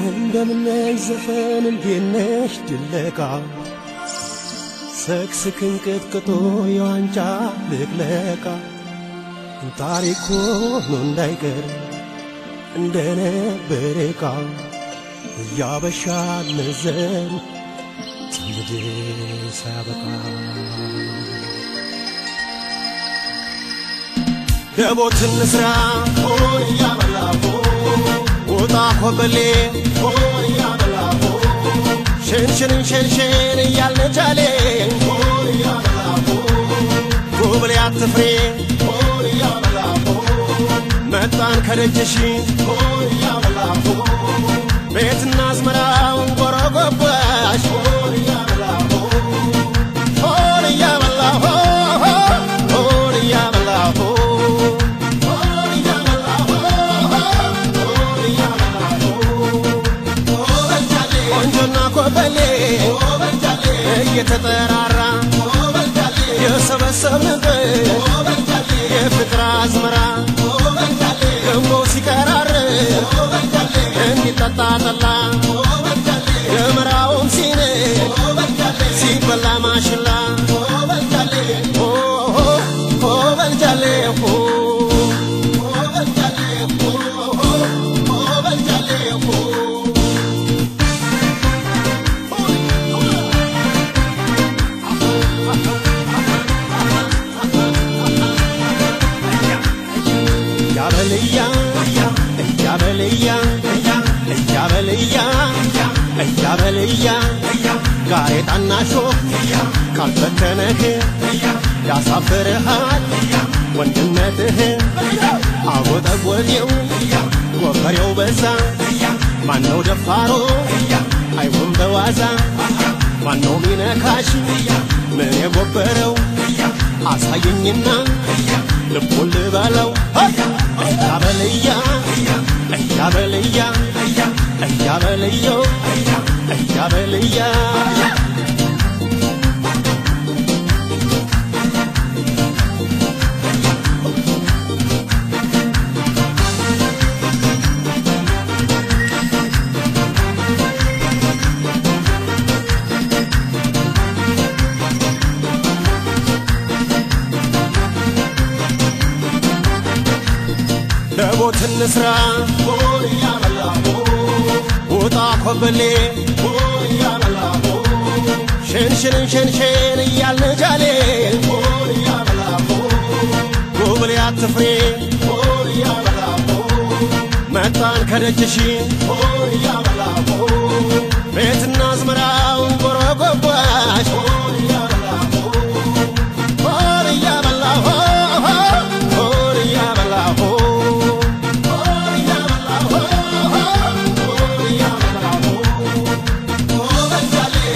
እንደምነሽ ዘፈን እንዴት ነሽ ድለቃ ሰክስክን ቅጥቅጦ የዋንጫ ልቅለቃ ታሪክ ሆኖ እንዳይቀር እንደነበረ ዕቃ ያበሻ ነዘሩ ትውልድ ሳያበቃ ደቦት እንስራ ውጣ ኮበሌ ሽንሽንን ሽንሽን እያልን ጃሌ ጉብሌ አትፍሬ መጣን ከደጅሽ ቤትና አዝመራውን ጎረጎባሽ ሆን እያበላ ሆን እያበላ ቆንጆና ኮበሌ እየተጠራራ የሰበሰብንበት የፍቅር አዝመራ ገንቦ ሲቀራር እንዲጠጣ ጠላ ገመራውም ሲንድ ሲበላ ማሽላ ሆ በልጃሌ ሆ እያበልያ እያበልያ እያበልያ እያበልያ ጋሬጣና ሾህ ካልፈተነህ ያሳፍርሃል ወንድነትህ። አጎጠጎጤው ጎፈሬው በዛ ማነው ደፋሮ አይሆን በዋዛ ማነው ሚነካሽ ምን የጎበረው አሳየኝና ልቡን ልበለው። እያበልያ እያበልያ እያበልዮ እያበልያ ደቦት እንስራ ውጣ ኮበሌ ሽንሽንን ሽንሽን እያልን ጃሌ ጉብሌ አትፍሬ መጣን ከደጅሽ ቤትና አዝመራውን ጎረጎባሽ ሆን እያበላ ሆን እያበላ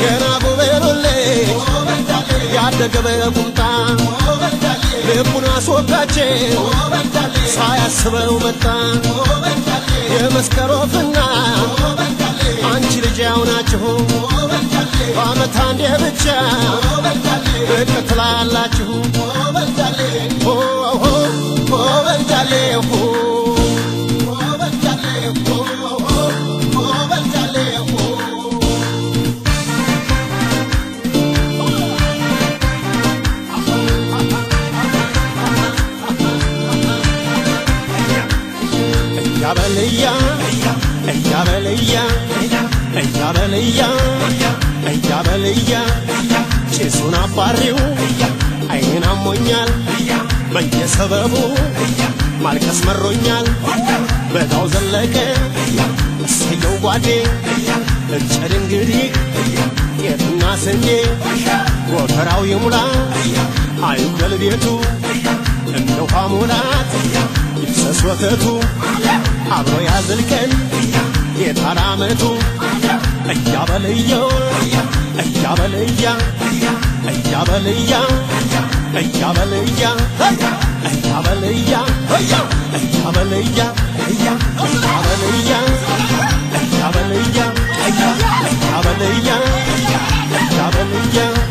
ገና ጉበሉልኝ ያደገ በቁምጣ ልቡን አስወጋቸው ሳያስበው መጣ የመስቀል ወፍና አንቺ ልጅ ያው ናችሁ በዓመት አንዴ ብቻ ብቅ ትላላችሁ። ሆ ሆ ሆ በልጃሌ ሆ እያበልያ እያበልያ እያበልያ እያበልያ ጭሱን አባሪው አይኔን አሞኛል በየሰበቡ ማልቀስ መሮኛል በጋው ዘለቀ እሰየው ጓዴ እጨድ እንግዲህ ጤፍና ስንዴ ጎተራው ይሙላ አይጉደል ቤቱ እንደ ውሃ ሙላት ይፍሰስ ወተቱ አብሮ ያዝልቀን የታል ዓመቱ እያበልየው እያበልያ እያበልያ እያበልያ እያበልያ እያበልያ እያበልያ እያበልያ እያበልያ እያበልያ።